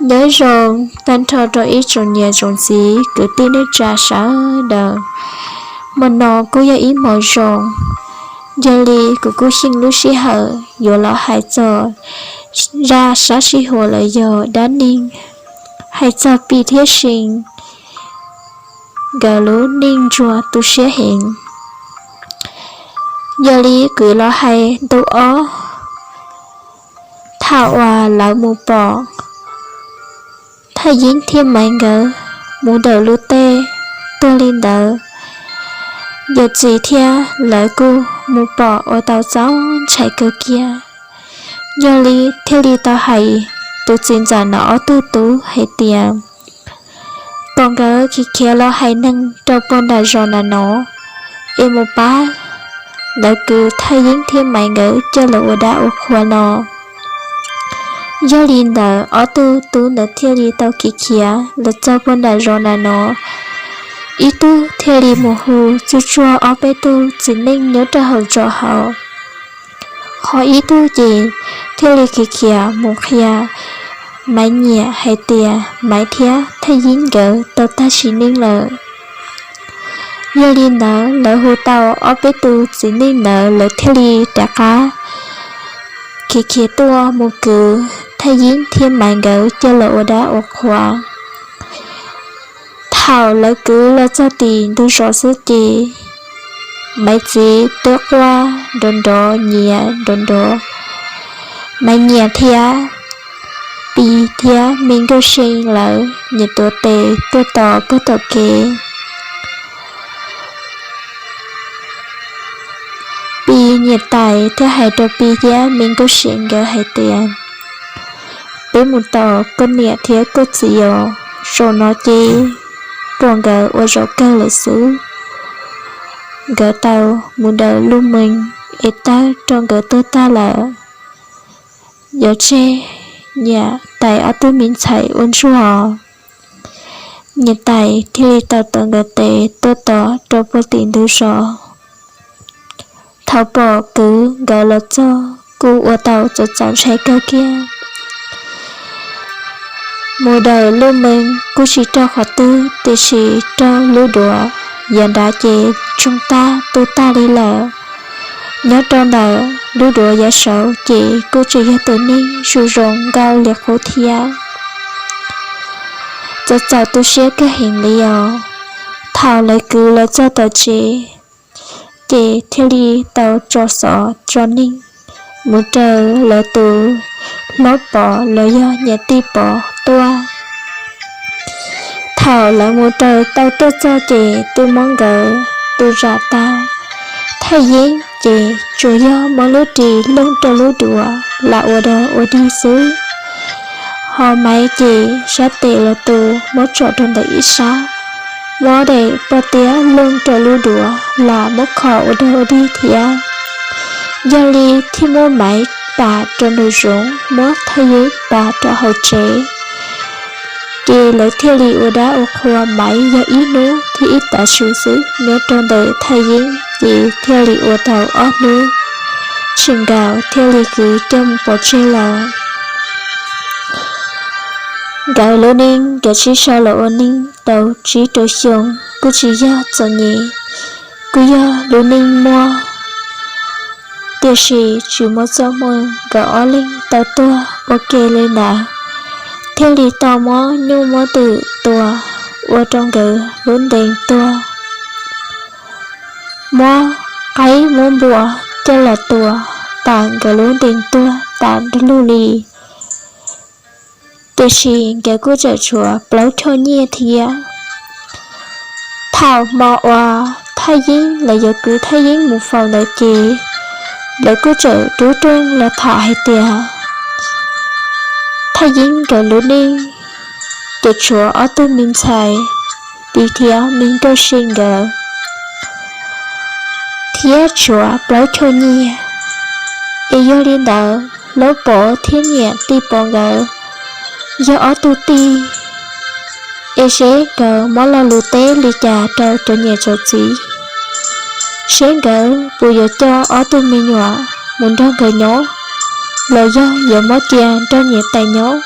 Nyob zoo tag nrho rau ib tsoom niam tsoom txiv kwv tij neej tsa sawv daws. Hmo no kuj yog ib hmo zoo, yog li kuv kuj xyeej lub sij hawm yuav los hais txog zaj sab sij huam los yog dab neeg, hais txog Pis thiab See nkawd lub neej ntsuag tu siab heev. Yog li kuv los hais ntu ob, thaum uas lawv mus pom Thaj Yeeb thiab Maiv nkawd mus ntawm lub teb tuag li ntawd, yawm txiv thiab lawv kuj mus pom ua tau txaus ntshai kawg kiag. Yog li thiaj li tau hais tus txiv ntxawm no ob tug tub hais tias kom nkawd khiav khiav los hais neeg rau puag nram zos na no, es mus pab lawv kwv Thaj Yeeb thiab Maiv nkawd coj los ua dab ua qhua no. Yog li ntawd ob tug tub ntawd thiaj li tau khiav khiav los txog puag nram zos na no, ib tug thiaj li mus hu tsuj tsuag ob peb tug txiv neej nyob rau hauv zos hauv, ho ib tug ces thiaj li khiav khiav mus qhia Maiv Nyiam hais tias Maiv thiab Thaj Yeeb nkawd tau tag sim neej lawm. Yog li ntawd lawv hu tau ob peb tus txiv neej ntawd lawv thiaj li rov qab khiav khiav tuaj mus kwv Thaj Yeeb thiab Maiv nkawd coj los ua dab ua qhua. Thaum lawv kwv los txog tim ntug zos xwb ces Maiv txiv twb quaj nrov nrov nyiav nrov nrov. Maiv Nyiam thiab Pis thiab Me Nkauj See lawv nyias tuav tes tuaj tos puag tom kev. Pis niam tais thiaj hais rau Pis thiab Me Nkauj See nkawd hais tias, peb mus tos koj niam thiab koj txiv os, zaum no ces pom nkawd ua zaum kawg lawm xwb. Nkawd tau mus daws lub mees es tawg rau nkawd tuag tag lawm. Yuav tseg niam tais ob tug me ntxhais ua ntsuag. Niam tais thiaj li tau tuav nkawd tes tuaj tos rau puag tim ntug zos. Thaum pom kwv nkawd los txog kuj ua tau txaus txaus ntshai kawg kiag. Mus daws lub mees kuj tsis raug qhov twg tiam sis raug lub duav yav nrad ces tsoo tag tu tag li lawm. Nyob rau ntawm lub duav yav saud ces kuj tseem yog tus neeg zoo zoo nkauj li qub thiab. Txaus txaus tu siab kawg heev li os. Thaum lawv kwv los txog tom tsev ces thiaj li tau tso xov tso neeg mus raws lawv tus hlob Pov los yog niam tij Pov tuaj. Thaum lawv mus raws tau tuaj txog ces twb muab nkawd tu zam tag. Thaj Yeeb ces tsuas yog muab lub ris looj rau lub duav lam ua dog ua dig xwb. Ho Maiv ces sab tes los tus muab tso rau ntawm ib sab, muab daim poj tiab looj rau lub duav lam muab kho ua dog ua dig thiab. Yog li thiaj muab Maiv pas rau nraum zoov, muab Thaj Yeeb pas rau hauv tsev. Ces lawv thiaj li ua dab ua qhua Maiv yog ib hnub thiab ib tav su xwb nyob rau ntawm Thaj Yeeb ces thiaj li ua tau ob hnub, tsis nkaus thiaj li kwv coj mus pov tseg lawm. Nkawd lub neej nkawd sib sau los ua neej tau tsib rau xyoo kuj tsis yog txom nyem, kuj yog lub neej muaj, tiam sis tsis muaj txoj hmoo nkawd ob leeg tau tuag ua ke li ntawd, thiaj li tau muab nyuj muab twm tua ua rau nkawd lub ntees tuag. Muab qaib muab npua coj los tua tas nkawd lub ntees tuag tas nrog lug li. Tiam sis nkawd kuj tseem tshuav plaub choj nyiaj thiab. Thaum hmo uas Thaj Yeeb lawv yuav kwv Thaj Yeeb mus faus ntawd ces lawv kuj tseem rub rooj los tham hais tias Thaj Yeeb nkawd lub neej ces tshuav ob tug me ntxhais, Pis thiab Me Nkauj See nkawd, thiab tshuav plaub choj nyiaj. Es yog li ntawd, hlob Pov thiab niam tij Pov nkawd yog ob tug tij, es seb nkawd muab lo lus teb li cas rau cov niam cov txiv, seb nkawd puas yuav coj ob tug me nyuam mus nrog nkawd nyob, los yog yuav muab cia nrog niam tais nyob.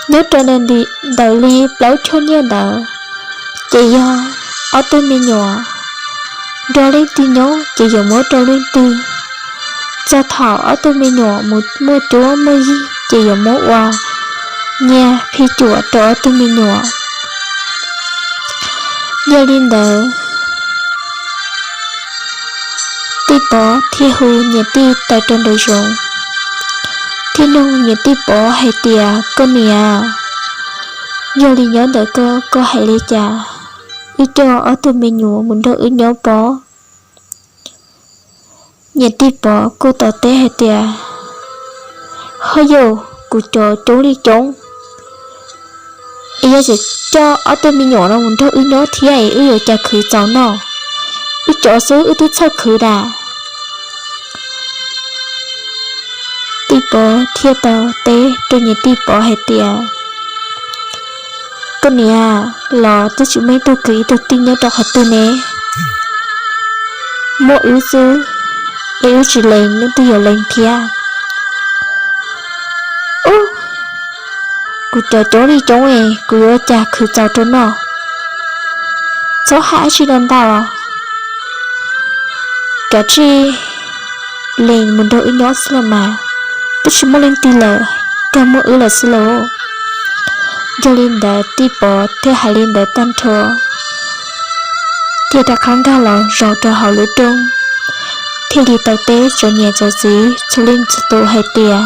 Nyob rau ntawm li plaub choj nyiaj ntawd, ces yog ob tug me nyuam nrog leej twg nyob ces yuav muab rau leej twg. Txog thaum ob tug me nyuam mus muaj cuab muaj yig ces yuav muab ua nyiaj phij cuam rau ob tug me nyuam. Yog li ntawd, tij Pov thiaj hu niam tij tawm rau nraum zoov, thiaj nug niam tij Pov hais tias, Koj niam, yog li nyob ntawm koj, koj hais li cas? Wb coj ob tug me nyuam mus nrog wb nyob pob? Niam tij Pov kuj tau teb hais tias, Ho yog kuv cov coob li coob, es yog tseem coj ob tug me nyuam no mus nrog wb nyob thiab es wb yuav cas khwv txaus noj? Wb cov xwb wb twb txhawj khwv dam. Tij Pov thiaj tau teb rau niam tij Pov hais tias, Koj niam, los twb tsis muaj ib tug kwv ib tug tij nyob rau qhov twg ne. Muaj wb xwb, es wb tsis lees leej twg yuav lees thiab. Ub, kuv cov coob li coob es kuv yuav ua cas khwv txaus rau noj? Txhob hais dab tsi no ntau, kav tsij lees mus nrog wb nyob xwb los mas, twb tsis muaj leej twg lawm, kawg muaj wb lawm xwb lauj. Yog li ntawd tij Pov thiaj hais li ntawd tag nrho, thiaj rov qab nkag los zaum rau hauv lub rooj, thiaj li tau teb tsoom niam tsoom txiv txhua leej txhua tus hais tias,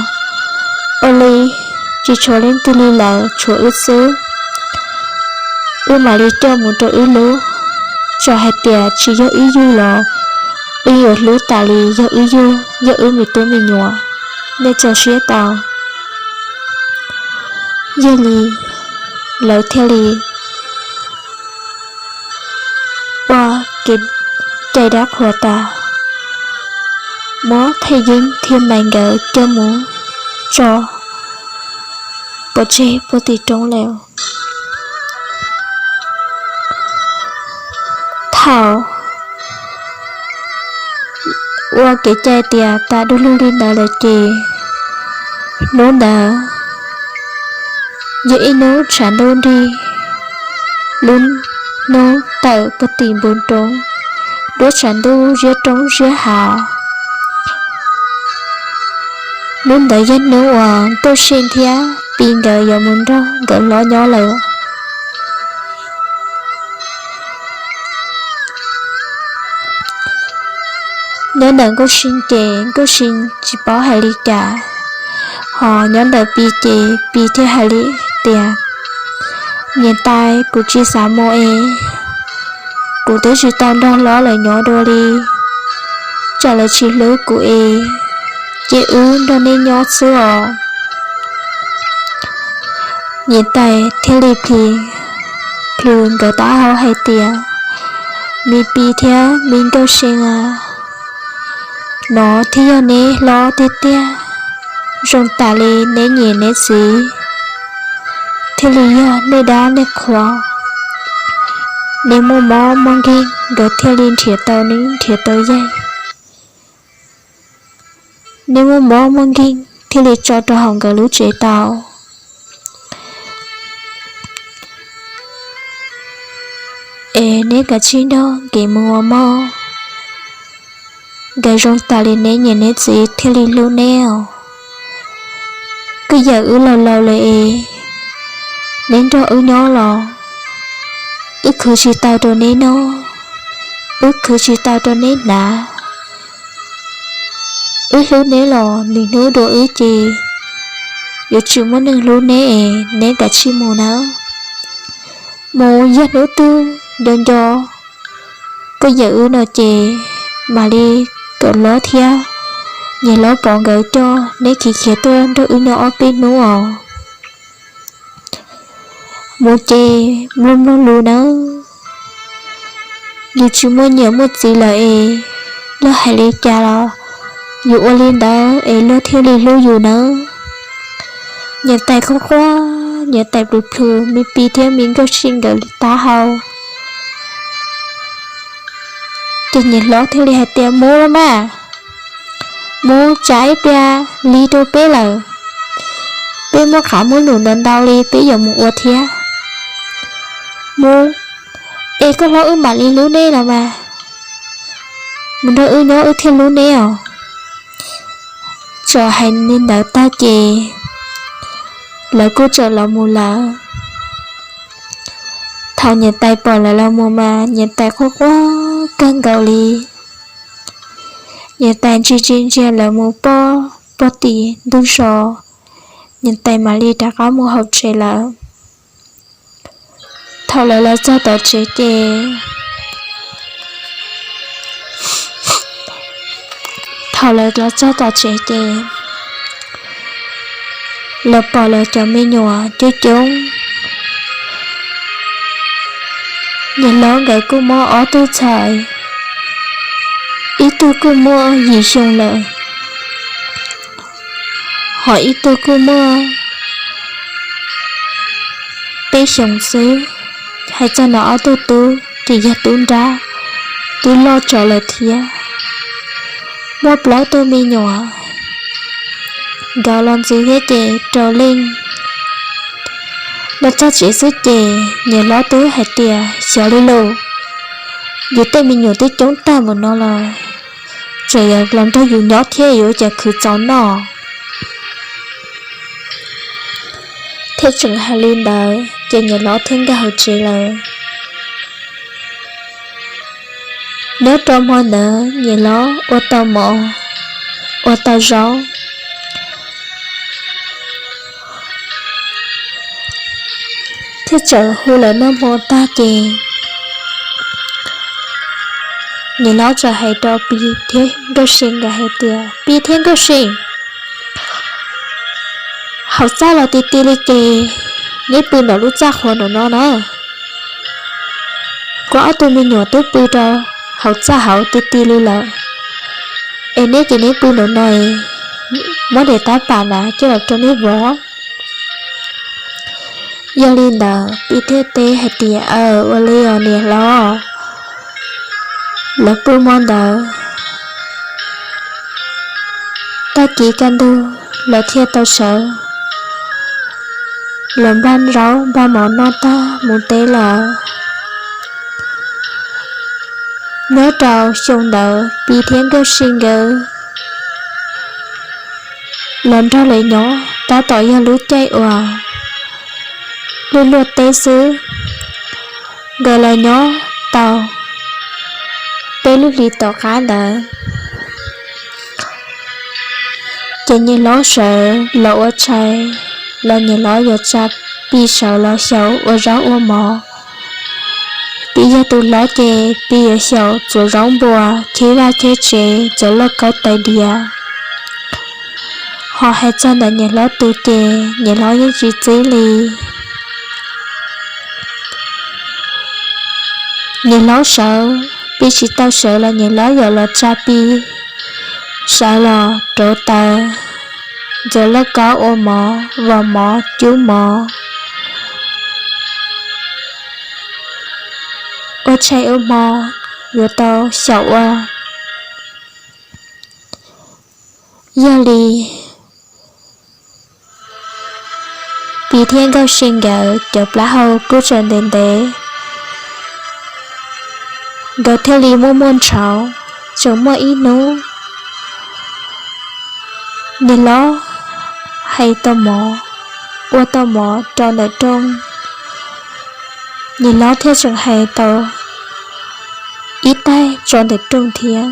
Ua li, tsis tshuav leej twg li lawm, tshuav wb xwb. Wb mam li coj mus rau wb hlub, txawm hais tias tsis yog wb yug los wb yuav hlub tas li yog wb yug, yog wb me tub me nyuam. Nej tso siab tau. Yog li lawv thiaj li ua kev cai dab qhuas tas, muab Thaj Yeeb thiab Maiv nkawd coj mus tso pov tseg puag tim roob lawm. Thaum ua kev cai tias tas du lug li ntawd lawm ces hnub ntawd yog ib hnub tshav ntuj nrig, lub hnub tawm puag tim npoo roob, duab tshav ntuj ziab roob ziab hav. Hnub ntawd yog hnub uas Nkauj Sij thiab Pi nkawd yuav mus nrog nkawd hlob nyob lawm. Nyob ntawm Nkauj Sij ces Nkauj Sij tsis paub hais li cas, ho nyob ntawm Pi ces Pi thiaj hais li tias, Niam tais, kuv tsis xav mus es, kuv twb tsis tau nrog hlob lawv nyob dua li, tsam lawv tsis hlub kuv es, ces wb nrog nej nyob xwb os. Niam tais thiaj li plhws plhws nkawd taub hau hais tias, Me Pi thiab me Nkauj Sij a, no thiaj yog neb hlob tiag tiag, zoo tas li neb niam neb txiv, thiaj li yog nej dab nej qhua. Neb muaj mob muaj nkeeg nkawd thiaj li nrhiav tau neb nrhiav tau yaig. Neb muaj mob muaj nkeeg thiaj li tso rau hauv nkawd lub tsev tau. Es neb kav tsij nrog nkawd mus ua mog, nkawd zoo tas li neb niam neb txiv thiaj li hlub neb os. Kuj yam wb laus laus lawm es, neb nrog wb nyob los wb khwv tsis tau rau neb noj, wb khwv tsis tau rau neb hnav. Wb hlub neb los nim hnub dua wb ces yuav tsis muaj neeg hlub neb es neb kav tsij mus nawb. Mus yog hnub twg nco nco kuj yam wb no ces mam li kom hlob thiab niam hlob Pov nkawd coj neb khiav khiav tuaj nrog wb nyob ob peb hnub os. Mus ces mloog mloog lus nawb. Yus tsis muaj niam muaj txiv lawm es, luag hais li cas los yus ua li ntawd es luag thiaj li hlub yus nawb. Niam tais quaj quaj, niam tais plhws plhws me Pi thiab me Nkauj Sij nkawd li taub hau. Ces niam hlob thiaj li hais tias, Mus los mas, mus, tsam ib pliag lig rau peb lawm, Peb muaj qav muaj lus ntau ntau li peb yuav mus ua thiab. Mus, es koj hlob wb mam li hlub neb los mas, mus nrog wb nyob wb thiaj hlub neb os. Txawm hais li ntawd tag ces lawv kuj txawm los mus lawm. Thaum niam tais pom lawv los mus mas niam tais quaj quaj kawg nkaus li. Niam tais ntsia ntsia ntsia lawv mus pob, pob tim ntug zos, niam tais mam li rov qab mus hauv tsev lawm. Thaum lawv los txog tom tsev ces, thaum lawv los txog tom tsev ces lawv pom lawv cov me nyuam coob coob. Niam hlob nkawd kuj muaj ob tug ntxhais, ib tug kuj muaj yim xyoo lawm, ho ib tug kuj muaj peb xyoos xwb. Hais txog no ob tug tub ces yog tub nrab, twb loj tso lawm thiab, muaj plaub tug me nyuam, nkawd los ntxiv thiab ces rau leej. Los txog tsev xwb ces niam hlob twb hais tias xyov li lus, yus tej me nyuam twb coob tag mus no los, tseem yuav los nrog yus nyob thiab yuav cas khwv txaus noj. Thiab tseem hais li ntawd ces niam hlob thiaj nkag hauv tsev lawm. Nyob rau hmo ntawd niam hlob ua tau mov, ua tau zaub, thiab txawm hu lawv noj hmo tag ces niam hlob txawm hais rau Pi thiab Nkauj Sij nkawd hais tias, Pi thiab Nkauj Sij, hauv txaj los ti ti li ces neb pw nram lub txaj qhuav nram no na. Kuv ob tug me nyuam twb pw rau hauv txaj hauv ti ti li lawm, es neb ces neb pw nram no, muab daim tab pam na coj los rau neb vov. Yog li ntawd Pi thiaj teb hais tias, Aw, ua li os niam hlob. Lawv pw hmo ntawd, tag kis kaj ntug lawv thiaj tau sawv los npaj zaub npaj mov noj tag mus teb lawm. Nyob rau xyoo ntawd Pi thiab Nkauj Sij nkawd los nrog lawv nyob tab tom yog lub caij uas luaj luaj teb xwb. Nkawd los nyob tau peb lub hlis tom qab ntawd, ces niam hlob sawv los ua tshais, los niam hlob yuav tsa Pi sawv los xyaum ua zaub ua mov. Pi yog tus hlob ces Pi yuav xyaum txuav zaub npua, cheb vaj cheb tsev, txawm lauj kaub tais diav. Ho hais txog ntawm niam hlob tus ces niam hlob yeej tsis txib li. Niam hlob sawv, Pi tsis tau sawv los niam hlob yuav los tsa Pi sawv los rauv taws, ntxuav lauj kaub ua mov, vos mov, cub mov, ua tshais ua hmo yuav tau xyaum ua. Yog li Pi thiab Nkauj Sij nkawd cov plaub hau kuj tseem ntev ntev, nkawd thiaj li muaj muaj ntshauv. Tseem muaj ib hnub, niam hlob hais tau mov, ua tau mov rau ntawm rooj, niam hlob thiaj tseem hais tau ib taig tso ntawm rooj thiab.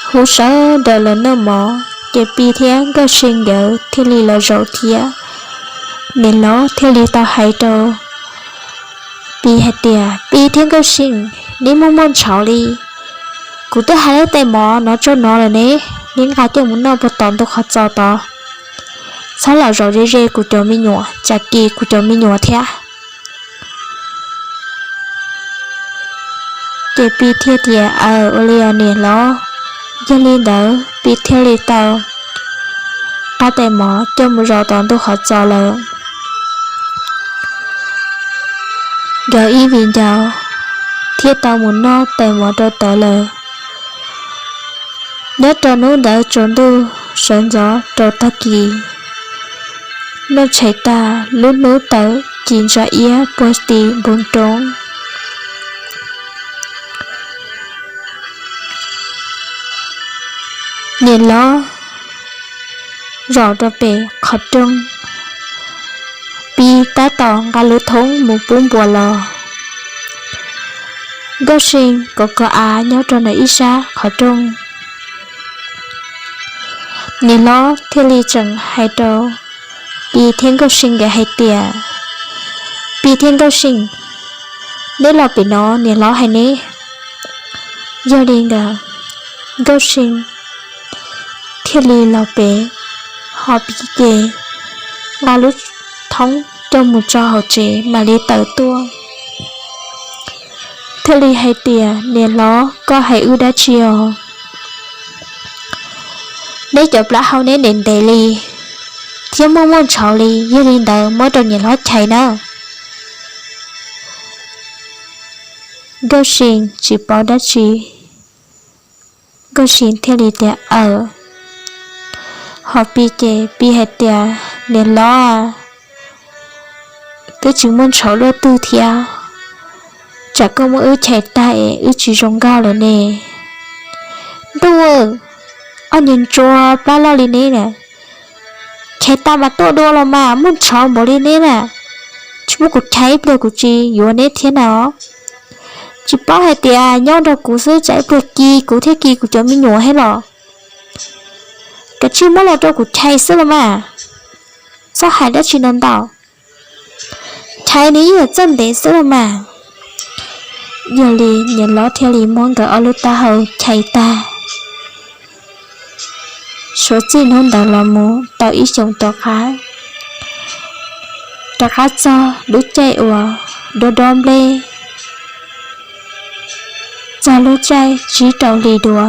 Hu sawv daws los noj mov ces Pi thiab Nkauj Sij nkawd thiaj li los zaum thiab. Niam hlob thiaj li tau hais rau Pi hais tias, Pi thiab Nkauj Sij, neb muaj muaj ntshauv li. Kuv twb hais lawv tais mov no tso no lawm ne, neb nqa coj mus noj puag tom ntug qhov txos tod. Txhob los zaum ze ze kuv cov me nyuam, tsam kis kuv cov me nyuam thiab. Ces Pi thiaj tias, Aw, ua li os niam hlob. Yog li ntawd Pi thiaj li tau nqa tais mov coj mus zaum tom ntug qhov txos lawm. Nkawd ib viv ncaus thiaj tau mus noj tais mov rau tod lawm. Nyob rau hnub ntawd tsaus ntuj sawv ntxov rau tag kis, Noj tshais tag lub hnub tawm ci ntsa iab puag tim npoo roob. Niam hlob zaum rau pem qhov rooj, Pis tab tom nqa lub thoob mus pub npua los. Nkauj See kov kov av nyob rau ntawm ib sab qhov rooj. Niam hlob thiaj li tseem hais rau Pis thiab Nkauj See nkawd hais tias, Pis thiab Nkauj See, neb los pem no niam hlob hais neb. Yog li ntawd, Nkauj See thiaj li los pem, ho Pis ces nqa lub thoob coj mus tso hauv tsev mam li tawm tuaj. Thiaj li hais tias, Niam hlob, koj hais wb dab tsi os? Neb cov plab hau neb ntev ntev li thiab muaj muaj ntshauv li, yog li ntawd muab rau niam hlob chais nawb. Nkauj See tsis paub dab tsi, Nkauj See thiaj li tias, Aws. Ho Pis ces Pis hais tias, Niam hlob, twb tsis muaj ntshauv luaj twg thiab, tsam koj muab wb chais tag es wb tsis zoo nkauj lawm ne. Ntuj, ob niag ntsuag plab loj li neb na, chais tag mas tuaj dua los mas muaj ntshauv npaum li neb na. Tsis muab kuv chais ib pliag kuv tsis yuav neb thiab na. Tsis paub hais tias nyob nrog kuv xwb tsam ib pliag kis kuv thiab kis kuv cov me nyuam thiab los. Kav tsij muab los rau kuv chais xwb los mas. Txhob hais dab tsi ntau ntau, chais nws yeej yuav txawj ntev xwb los mas. Yog li niam hlob thiaj li muab nkawd ob lub taub hau chais tag. Suav txij hnub ntawd los mus tau ib xyoos tom qab, rov qab txog lub caij uas dob dob nplej, txog lub caij tsib rau hli dua,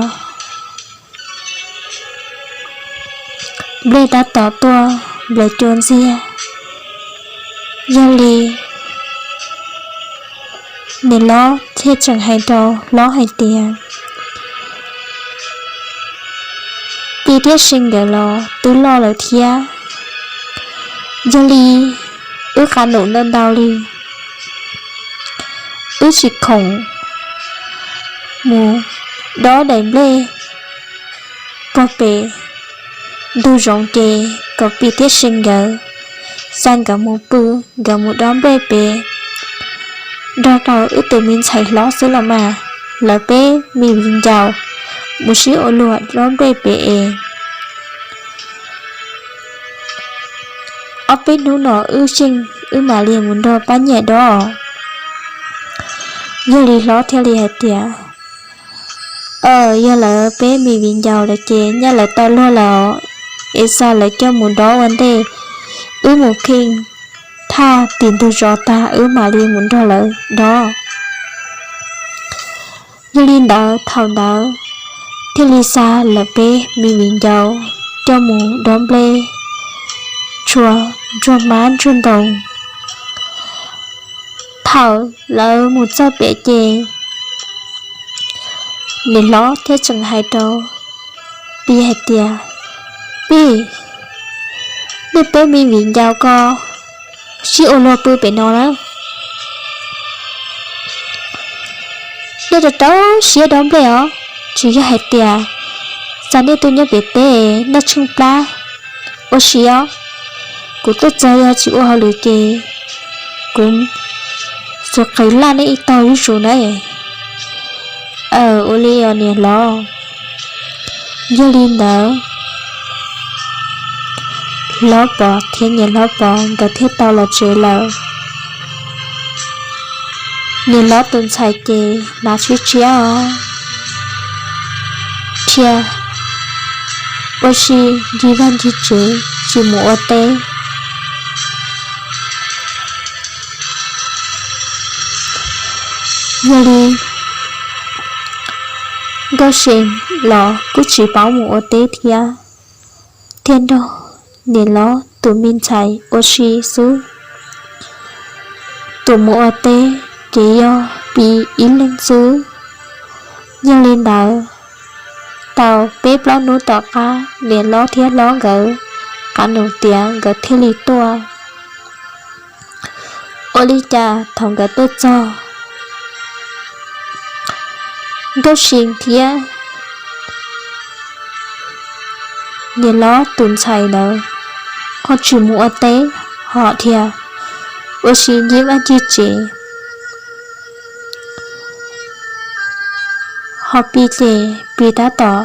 nplej tab tom tuaj nplaws cua ntxiag. Yog li niam hlob thiaj tseem hais rau hlob hais tias, Pis thiab See nkawd los twb loj lawm thiab, yog li wb qab num ntau ntau li, wb tsis khoom mus dob daim nplej puag pem ntug zoov ces kom Pis thiab See nkawd xa nkawd mus pw, nkawd mus dob nplej pem, nrog rau wb tus me ntxhais hlob xwb los mas. Lawv peb me viv ncaus mus sib ua luag dob nplej pem es ob peb hnub no wb yeej wb mam li mus nrog pab nyiam dob. Yog li hlob thiaj li hais tias, Aws, yog lawv peb me viv ncaus lawm ces nyaj lawv tau luag lawm, es xa lawv coj mus dob ua ntej, wb mus kheej thaj tim ntug zos tag wb mam li mus nrog lawv dob. Yog li ntawd thaum ntawd thiaj li xa lawv peb me viv ncaus coj mus dob nplej tshua ntsuag hmab ntsuag ntoo. Thaum lawv mus txog pem ces niam hlob thiaj tseem hais rau Pis hais tias, Pis, nej peb me viv ncaus ko sib ua luag pw pem no na. Nej rau rau siab dob nplej os, tsis yog hais tias xa nej tuaj nyob pem teb noj tsheej plab ua si os. Kuv tuaj txog yog tsis ua hauj lwm ces kuv xuas qws laj nej ib tog zuj zus na. Aws, ua li os niam hlob. Yog li ntawd, hlob Pov thiab niam hlob Pov nkawd thiaj tau los tsev lawm. Niam hlob tus ntxhais ces hnav tshiab tshiab os, thiaj ua si ncig vaj ncig tsev tsis mus ua teb. Yog li Nkauj See los kuj tsis paub mus ua teb thiab, thiaj nrog niam hlob tus me ntxhais ua si xwb. Tus mus ua teb ces yog Pis ib leeg xwb. Yog li ntawd, tau peb plaub hnub tom qab niam hlob thiab hlob nkawd qab nus tiav nkawd thiaj li tuaj. Ua li cas thaum nkawd tuaj txog, Nkauj See thiab niam hlob tus ntxhais ntawd ho tsis mus ua teb, ho dhia ua si ncig vaj ncig tsev. Ho Pi ces Pi tab tom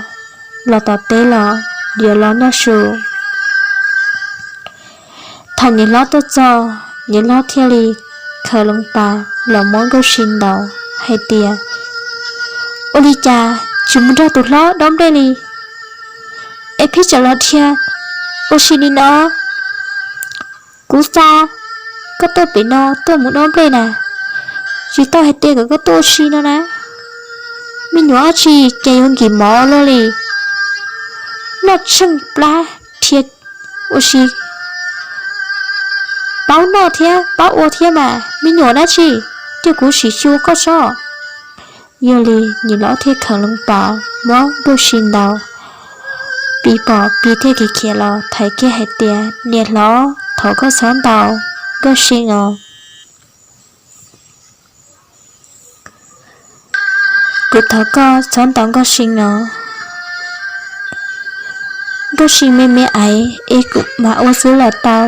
los tom teb los yuav los noj su. Thaum niam hlob tuaj txog, niam hlob thiaj li khaws loo pas los muab Nkauj See ntaus hais tias, ua li cas tsis mus nrog tus hlob dob nplej li, es pheej tseem los dhia ua si li no? Kuv xa koj tuaj pem no tuaj mus dob nplej na, tsis tau hais tias kom koj tuaj ua si no na. Me nyuam dab tsi ces yuav nkim mov luaj li, noj tsheej plab dhia ua si. Paub noj thiab paub ua thiab mas, me nyuam dab tsi, cia kuv sim xyuas koj soj. Yog li niam hlob thiaj khaws loo pas muab Nkauj See ntaus. Pi pom Pi thiaj khiav khiav los thaiv kiag hais tias, niam hlob, thov koj txhob ntaus Nkauj See os. Kuv thov koj txhob ntaus Nkauj See os. Nkauj See me me aiv es kuv mam ua xwb los tau.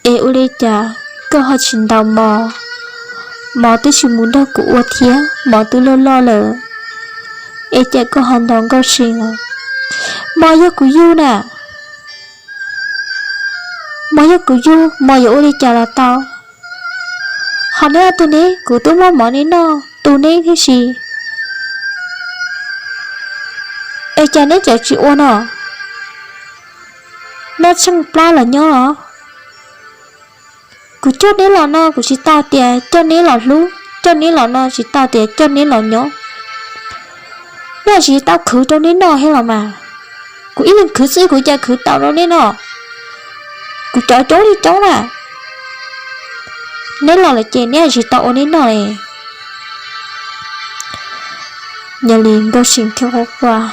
Es ua li cas koj ho tsis ntaus mov? Mov twb tsis mus nrog kuv ua thiab, mov twb loj loj lawm, es cas koj ho ntaus Nkauj See os? Mov yog kuv yug na. Mov yog kuv yug, mov yuav ua li cas los tau. Ho neb ob tug neb, kuv twb muab mov neb noj tu neb tib si, es cas neb tseem tsis ua no? Noj tsheej plab los nyob os. Kuv coj neb los no kuv tsis tau tias coj neb los hlub, coj neb los no tsis tau tias coj neb los nyob. Neb tsis tau khwv rau neb noj thiab los mas. Kuv ib leeg khwv xwb kuv cas khwv tau rau neb noj. Kuv cov coob li coob na. Neb los lawm ces neb tsis tau ua neb noj li. Yog li Nkauj See thiaj quaj quaj,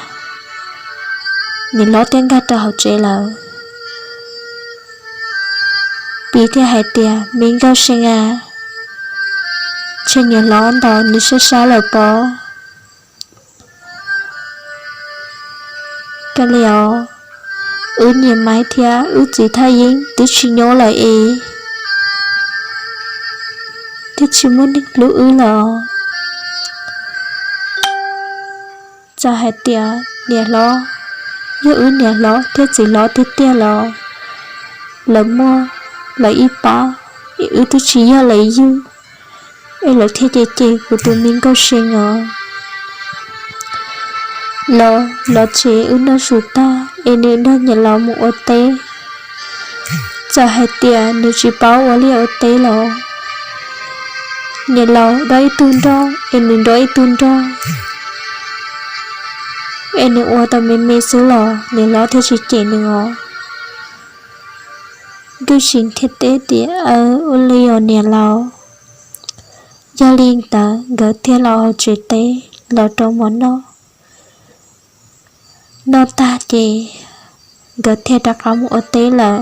niam hlob thiaj nkag rau hauv tsev lawm. Pi thiaj hais tias, me Nkauj See a, ntshe niam hlob ntaus nws sab sab lawm pob. Kav liam os, wb niam Maiv thiab wb txiv Thaj Yeeb twb tsis nyob lawm es, twb tsis muaj neeg hlub wb lawm. Txawm hais tias niam hlob yog wb niam hlob thiab txiv hlob tiag tiag los lawv muaj lawv ib pab, es wb twb tsis yog lawv yug, es lawv thiaj cem cem kuv tus me Nkauj See os. Los los tsev wb noj su tag es nws nrog niam laus mus ua teb. Txawm hais tias nws tsis paub ua liaj ua teb los niam laus dob ib tug nroj es nws nroj ib tug nroj, es nws ua tau me me xwb los niam hlob thiaj tsis cem nws os. Nkauj See thiaj teb tias, aw, ua li os niam laus. Yog li ntawd nkawd thiaj los hauv tsev teb los rau mov noj. Noj tag ces nkawd thiaj rov qab mus ua teb lawm.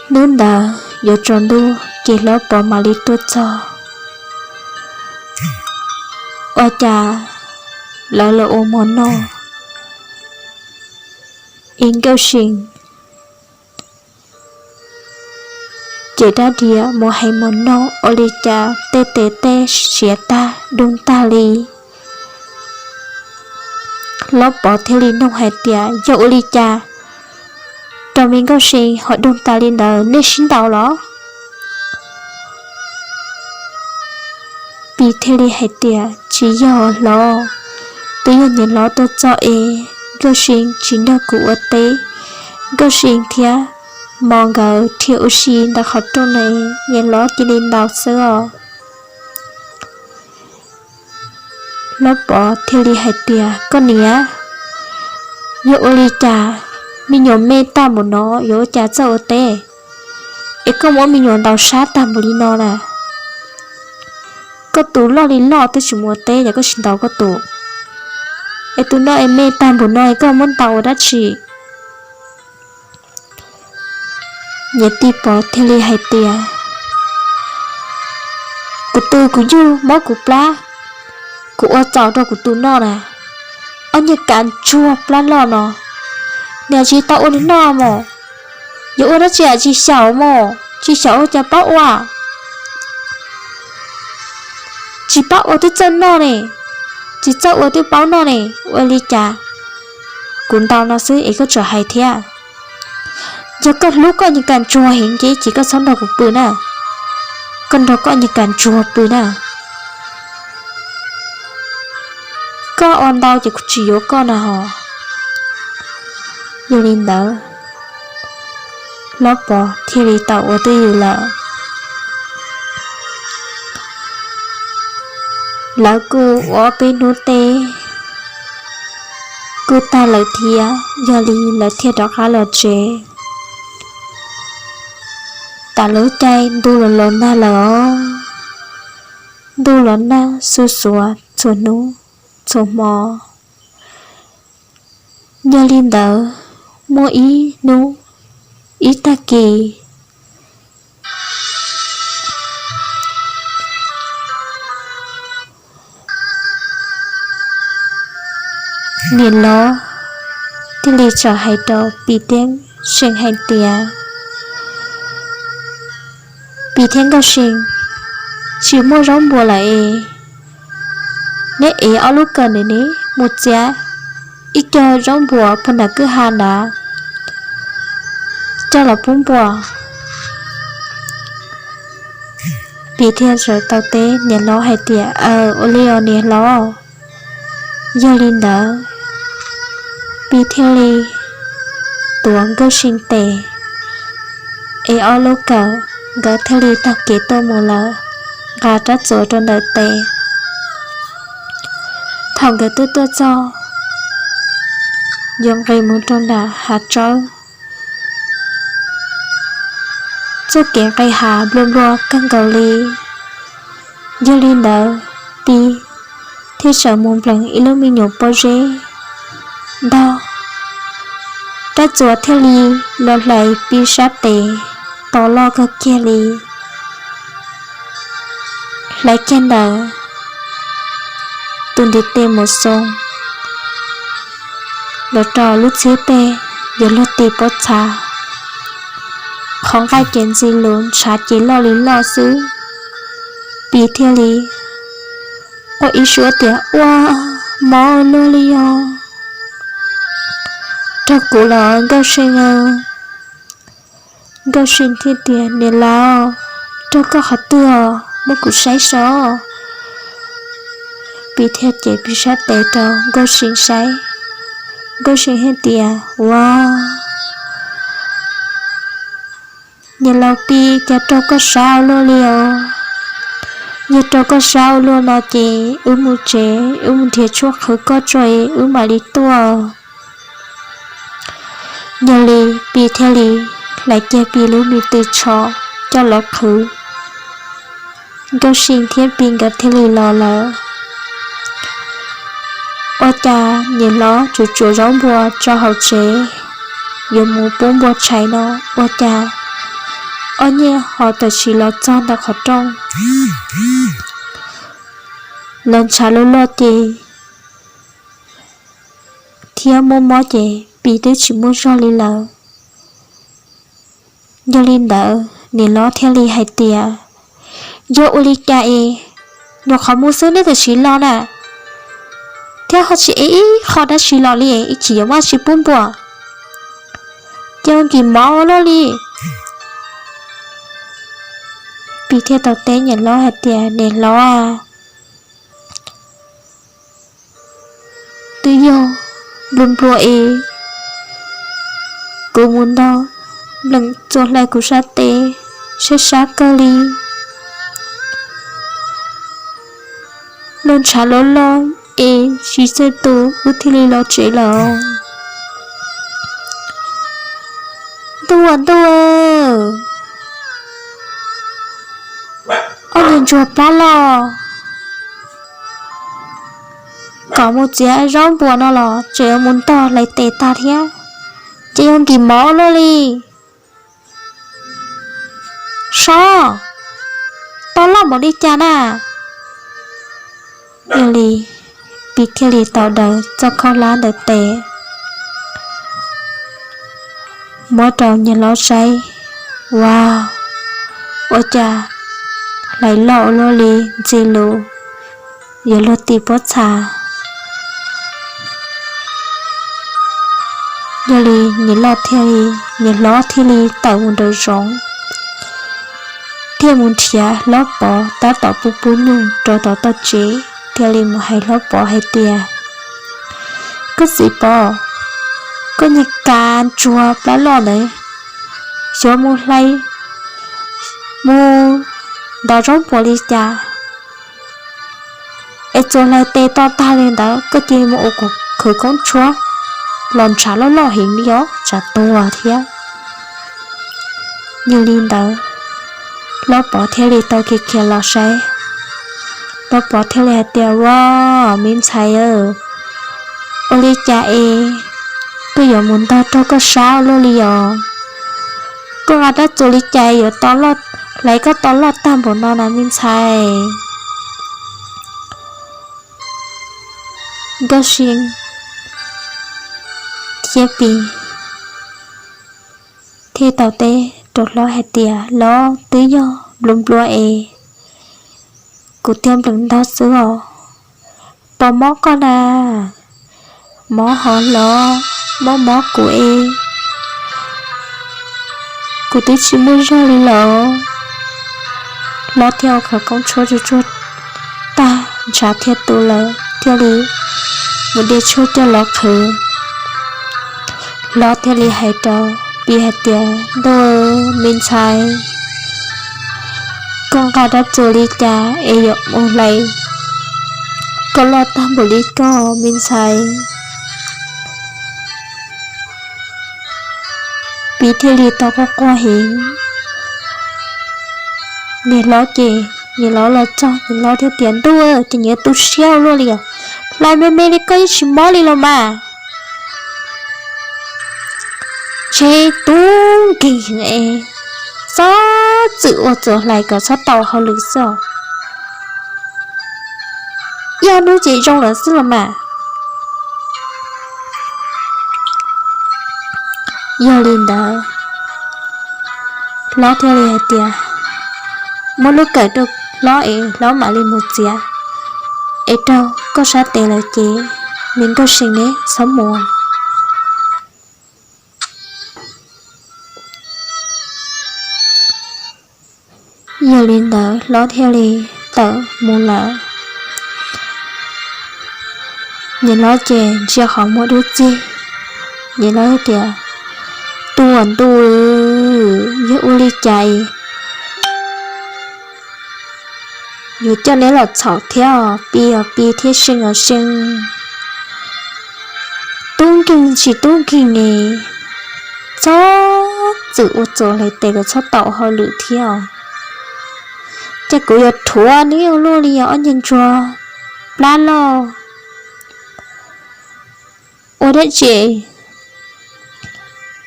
Hnub ntawd yuav tsaus ntuj ces hlob Pov mam li tuaj txog. Ua cas lawv los ua mov noj, es Nkauj See ces dab diav mus hais mov noj ua li cas tej tes tej siav tag doog tag li. Hlob Pov thiaj li nug hais tias, yog ua li cas rau me Nkauj See ho doog tas li ntawd, nej sib ntaus los? Pis thiaj li hais tias, tsis yog hlob, twb yog niam hlob tuaj txog es Nkauj See tsis nrog kuv ua teb, Nkauj See thiab mov nkawd dhia ua si ntawm qhov rooj na, niam hlob cia li ntaus xwb os. Hlob Pov thiaj li hais tias, koj niam, yog ua li cas me nyuam me tag npaum no yuav ua cas txawj ua teb, es koj muab me nyuam ntaus sab tag npaum li no na? Koj tus loj li loj twb tsis mus ua teb, yog koj tsis ntaus koj tus, es tus no es me tag npaum no es koj muab ntaus ua dab tsi? Niam tij Pov thiaj li hais tias, kuv tu kuv yug mob kuv plab, kuv ua txaus rau kuv tus noj na. Ob niag kav ntsuag plab loj no, niam tsis tau ua li noj mos, yuav ua dab tsi tsis xyaum mos, tsis xyaum ua cas paub ua. Tsis paub ua twb txawj noj ne, tsis txawj ua twb paub noj ne, ua li cas? Kuv ntaus no xwb es koj tseem hais thiab. Yog koj hlub koj niag kav ntsuag heev ces koj txhob nrog kuv pw na, koj nrog koj niag kav ntsuag pw na. Koj ua ntau ces kuv tsis yuav koj na ho. Yog li ntawd, hlob Pov thiaj li tau ua twj ywm lawm. Lawv kuj ua ob peb hnub teb kuj tag lawm thiab, yog li lawv thiaj rov qab los tsev. Tas lub caij ntuj los los nag lawm os, ntuj los nag xuj xuav txhua hnub txhua hmo. Yog li ntawd, muaj ib hnub ib tag kis, niam hlob thiaj li txawm hais rau Pis thiab Seej hais tias, Pis thiab Nkauj See, tsis muaj zaub npua lawm es neb ev ob lub kawm ntawm neb mus txiav ib co zaub npua puag nram kwj ha ntawd coj los pub npua. Pis thiaj txawm tau teb niam hlob hais tias, Aws, ua li os niam hlob. Yog li ntawd, Pis thiaj li tuav Nkauj See tes, ev ob lub kawm, nkawd thiaj li taug kev tuaj mus lawm, nqa rab txuas rau ntawm tes. Thaum nkawd twb tuaj txog, yuav nqis mus rau nram hav tsawb, txoj kev nqis hav nplua nplua kawg nkaus li. Yog li ntawd, Pis thiaj txawm mus nplees ib lub me nyuam pob zeb ntog, rab txuas thiaj li los hlais Pis sab tes to loj kawg kiag li. Hlais kiag ntawd, tus ntiv tes mus xoo los rau lub txhiab tes, yuav luag tis pob txha, qhov nqaij ces ntxi lus, ntshav ces loj li loj xwb. Pis thiaj li quaj ib suab tias, Ua, mob luaj li os, raug kuv los Nkauj See. Nkauj See thiaj tias, Niam laus, raug koj qhov twg os, muab kuv saib seb. Pis thiaj cev Pis sab tes rau Nkauj See saib. Nkauj See thiaj tias, Ua, niam laus Pis, cas raug koj sab ua luaj li os. Yog raug koj sab ua luaj no ces wb mus tsev, wb mus nrhiav tshuaj qhwv koj tso, wb mam li tuaj. Yog li, Pis thiaj li hlais kiag Pis lub me tw tsho coj los qhwv. Nkauj See thiab Pis nkawd thiaj li los lawm. Ua cas niam hlob tsuas tsuav zaub npua tso hauv tsev yuav mus pub npua tshais no, ua cas ob niag ho tam sim los txog ntawm qhov rooj, los ntshav loj loj ces thiab muaj mob ces Pis twb tsis muaj zog li lawm. Yog li ntawd niam hlob thiaj li hais tias, Yog ua li cas es nyuam qhuav mus xwb neb tam sim los na, thiab ho tsis ev ib qho dab tsi los li, ib chim yuav muab tsi pub npua, ces nkis mov ua luaj li. Pis thiaj tau teb niam hlob hais tias, Niam hlob, twb yog nplua nplua es kuv mus ntog nplees txuas hlais kuv sab tes, sab sab kawg li, los ntshav loj loj es tsis txawj tu, wb thiaj li los tsev lawm. Ntuj aw ntuj aw, ob niag ntsuag plab loj, kom mus txiav zaub npua no los tseem yuav mus ntog hlais tes tag thiab, ces yuav nkim mov luaj li. Sob, tau loj npaum li cas na? Yog li Pis thiaj li tau daws txoj khaub hlab ntawm tes muab rau niag hlob saib. Ua, ua cas hlais loj ua luaj li, ntxhi lus yuav luag tim pob txha. Yog li niag loj thiaj li, niag hlob thiaj li tawm mus nraum zoov, thiaj mus nrhiav hlob Pov tab tom pub pub nyuj rau tom toj tsev, thiaj li mus hais hlob Pov hais tias, Koj txiv Pov, koj niag kav ntsuag plab loj ntawd, xyov mus hlais, mus ntov zaub npua li cas es txuas hlais tes to tag li ntawd, koj cia li mus ua kuv khawv koob tshuab los ntshav loj loj heev li os, tsam tuag thiab. Yog li ntawd, hlob Pov thiaj li tau khiav khiav los saib. Hlob Pov thiaj li hais tias, Ua, me ntxhais, ua li cas es koj yuav mus ntog raug koj sab ua luaj li os? Koj nqa rab txuas li cas yuav hlais koj to loj tag npaum no na me ntxhais? Nkauj See thiab Pis thiaj tau teb rau hlob hais tias, Hlob, twb yog nplua nplua es kuv thiaj nplees ntog xwb os. Puas mob koj na? Mob hov hlob, mob mob kuv es kuv twb tsis muaj zog li lawm. Hlob thiaj ua khawv koob tshuab tsuag tsuag tag, ntshav thiaj tu lawm, thiaj li mus de tshuaj coj los qhwv. Hlob thiaj li hais rau Pis hais tias, Ntuj, me ntxhais, koj nqa rab txuas li cas es yuav mus hlais koj loj tag npaum li koj, me ntxhais? Pis thiaj li tau quaj quaj heev. Niag hlob ces, niag hlob los txog, niag hlob thiaj tias, Ntuj, ces nyias tu siab ua luaj li os, hlais me me li koj yeej tsis mob li los mas. Ntshe tub nkeeg heev es txhob txwm ua txuas hlais kom txhob tau hauj lwm xwb os. Ib ob hnub ces zoo lawm xwb los mas. Yog li ntawd, hlob thiaj li hais tias, Muab lub kawm rau hlob es hlob mam li mus txiav, es raug koj sab tes lawm ces me Nkauj See neb txhob mus. Yog li ntawd hlob thiaj li tawm mus lawm. Niam hlob ces ntsia qhov muag dub txig, niam hlob tias, Tuam ntuj, yog ua li cas yuav coj neb los txhaum thiab os, Pis os Pis thiab See os See. Tub nkeeg tsis tub nkeeg ne, txhob txwm ua txuas hlais tes kom txhob tau hauj lwm thiab os. Ces kuv yuav rhuav neb ua luaj li os ob niag ntsuag plab loj. Ua dab tsi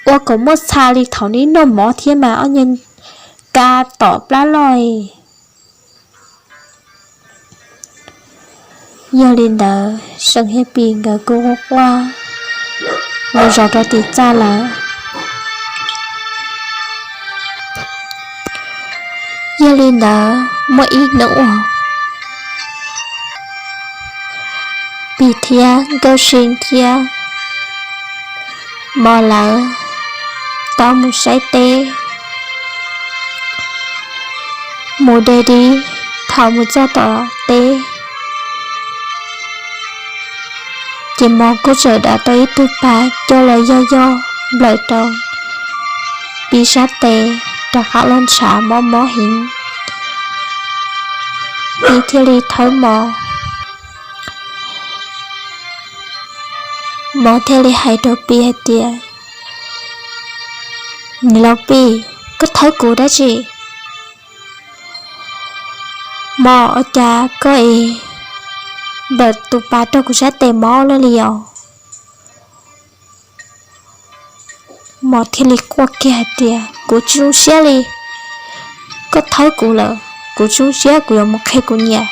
ua kom muaj txha li thaum neb noj mov thiab mas ob niag kav tom plab loj. Yog li ntawd See thiab Pis nkawd kuj quaj quaj mus zov rau tim txaj lawm. Yog li ntawd muaj ib hnub uas Pis thiab Nkauj See thiab Mos lawv tau mus saib teb, mus de dib. Thaum mus txog tom teb, ces Mos kuj txawm dav tau ib tug pas coj los yog yog nplawm rau Pis sab tes, rov qab los ntshav mob mob heev. Pis thiaj li thawb Mos. Mos thiaj li hais rau Pis hais tias, Niam laus Pis, koj thawb kuv dab tsi? Mos, ua cas koj es npawm tus pas rau kuv sab tes mob lawm li os. Mos thiaj li quaj kiag hais tias, kuv tsis zoo siab li, koj thawb kuv lawm, kuv tsis zoo siab, kuv yuav mus qhia kuv niam.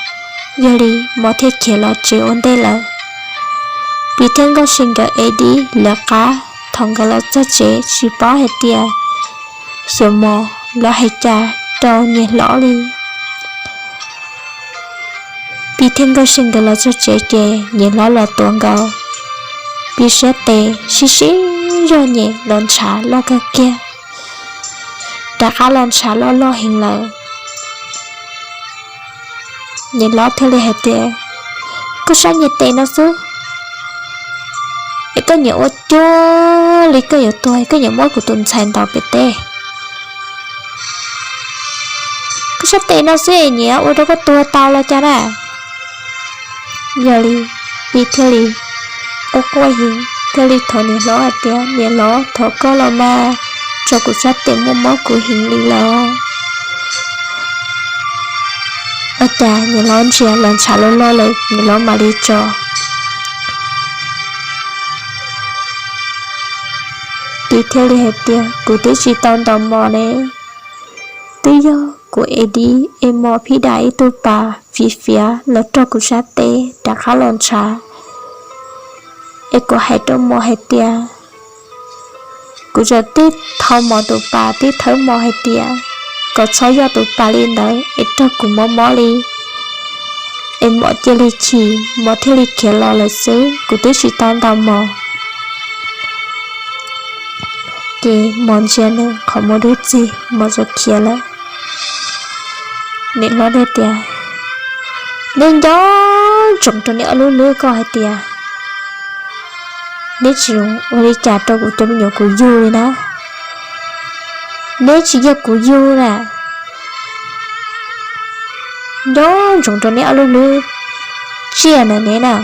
Yog li Mos thiaj khiav los tsev ua ntej lawm. Pis thiab Nkauj Se nkawd ev dib lawv qab, thaum nkawd los txog tsev tsis paub hais tias xyov Mos lawv hais cas rau niam hlob li. Pis thiab Nkauj Se nkawd los txog tsev ces niam hlob los tuav nkaus. Pis siab tes sib sib zog, niam los ntshav loj kawg kiag, rov qab los ntshav loj loj heev lawm. Niam hlob thiaj li hais tias, koj sab niag tes no xwb es koj niam ua cuag li koj yuav tuag, koj niam muab kuv tus ntxhais ntaus pem teb. Koj sab tes no xwb es niam ua rau koj tuag tau los cas na? Yog li Pis thiaj li quaj quaj heev, thiaj li thov niam hlob hais tias, niam hlob, thov koj los mas, tso kuv sab tes, muaj mob kuv heev li lawm. Ua cas niam hlob ntsia los ntshav loj loj lawm, niam hlob mam li tso. Pis thiaj li hais tias, kuv twb tsis tau ntaus Mos ne, twb yog kuv ev dib es Mos phij dam ib tug pas fiv fiav los raug kuv sab tes rov qab los ntshav. Es kuv hais rau Mos hais tias, kuv txawm tib thov Mos tus pas, tib thawb Mos hais tias kom txhob yog tus pas li ntawd es raug kuv mob mob li. Es Mos cia li chim, Mos thiaj li khiav los lawm xwb, kuv twb tsis tau ntaus Mos. Ces Mos ntsia nws qhov muag dub txig, Mos txawm khiav lawm. Niam hlob thiaj tias, neb nco ntsoov rau neb ob lub hlwb ko hais tias, neb tsis ua li cas rau kuv cov me nyuam kuv yug li na. Neb tsis yog kuv yug na. Nco ntsoov rau neb ob lub hlwb tsiaj na neb na.